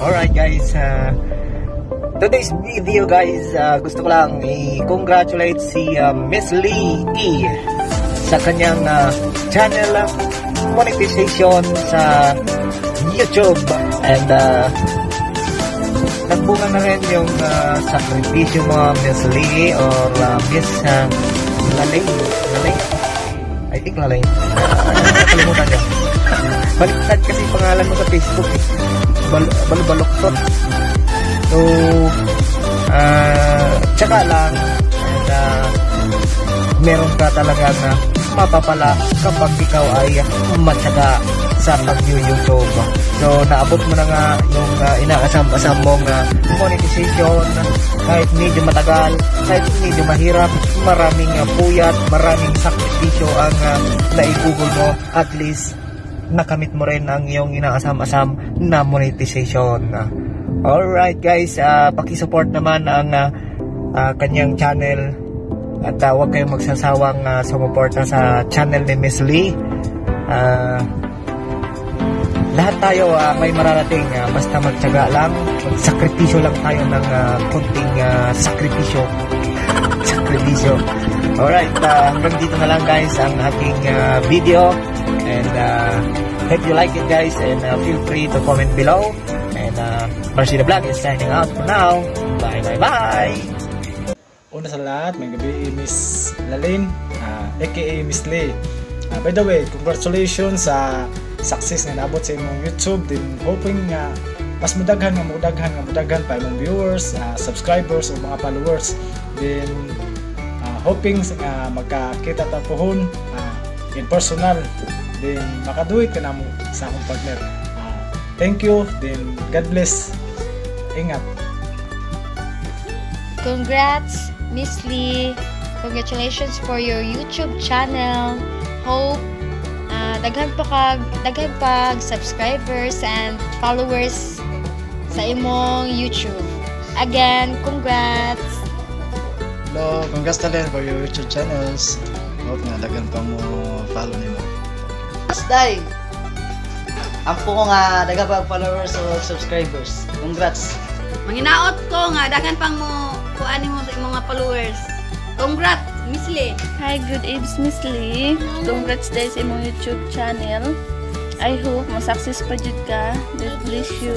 Alright guys, today's video guys, gusto ko lang i-congratulate si Miss Lee E sa kanyang channel monetization sa YouTube and nagbunga na rin yung sakripisyo mo, Miss Lee or Miss Lalay. Lalay? I think Lalay. Nakalimutan niyo. Baliktad kasi pangalan mo sa Facebook eh. Balubaluktot. So, tsaka lang and meron ka talaga na mapapala kapag ikaw ay matyaga sa pag-YouTube. So, naabot mo na nga yung inaasam-asam mong monetization kahit medyo matagal, kahit medyo mahirap, maraming puyat, maraming sakripisyo ang naigugol mo, at least nakamit mo rin ang iyong inaasam-asam na monetization. Alright guys, paki-support naman ang kanyang channel at huwag kayong magsasawang sumuporta sa channel ni Miss Lee. Lahat tayo may mararating, basta magtiyaga lang, magsakripisyo lang tayo ng konting sakripisyo. Sakripisyo. Alright, hanggang dito na lang guys ang aking video and hope you like it guys and feel free to comment below and Marcy the Vlog is signing out for now. Bye bye bye! Una sa lahat, maayong gabii, Miss Lalane, aka Miss Lee. By the way, congratulations sa success nga naabot sa imong YouTube. Then hoping nga mas mudaghan nga mudaghan nga mudaghan pa imong viewers, subscribers o mga followers. Then hoping nga magkakita ta pohon in personal. Then makaduit ka namo sa akong partner. Thank you. Then God bless. Ingat. Congrats, Miss Lee. Congratulations for your YouTube channel. Hope daghan pag subscribers and followers sa imong YouTube. Again, congrats. Hello, congrats Lalane for your YouTube channels. Hope nga daghan pa mo follow nimo. Day! Ampo ko nga daghan pa followers o subscribers. Congrats! Manginaot ko nga daghan pang mo kuan mo sa imong mga followers. Congrats, Miss Lee. Hi, good eves, Miss Lee. Congrats dahil sa imong YouTube channel. I hope ma-success pa jud ka. God bless you.